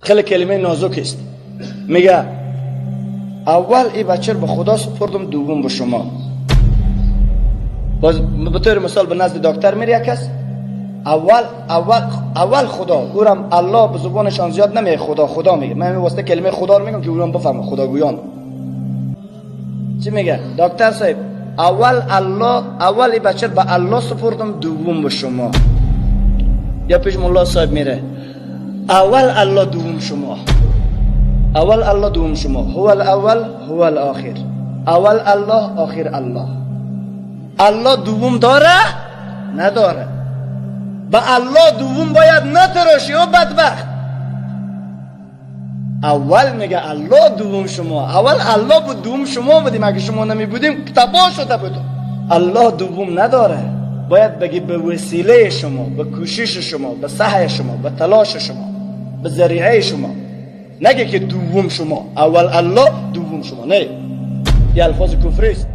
خیلی کلمه نازک است. میگه اول ای بچه به خدا سپردم، دوم به شما. باز به طور مثال به نزد دکتر میری یک کس، اول اول اول خدا، اورم الله به زبانشان زیاد نمیگه خدا خدا میگه. من واسطه کلمه خدا رو میگم که اورم بفهمه خداگویان چی میگه. دکتر صاحب اول الله، اول ای بچه به الله سپردم، دوم به شما. یا پیش مولا صاحب میره، اول الله دوم شما، اول الله دوم شما، هو الاول هو الاخر، اول الله آخر الله. الله دوم داره؟ نداره. به الله دوم باید نتراشی او بدبخت. اول میگه الله دوم شما، اول الله بود دوم شما بودیم، اگه شما نمی بودیم تباه شده بود. الله دوم نداره. باید بگی به وسیله شما، به کوشش شما، به سعی شما، به تلاش شما، به ذریعه شما. نگه که دوم شما، اول الله دوم شما، نه، یه الفاظ کفری است.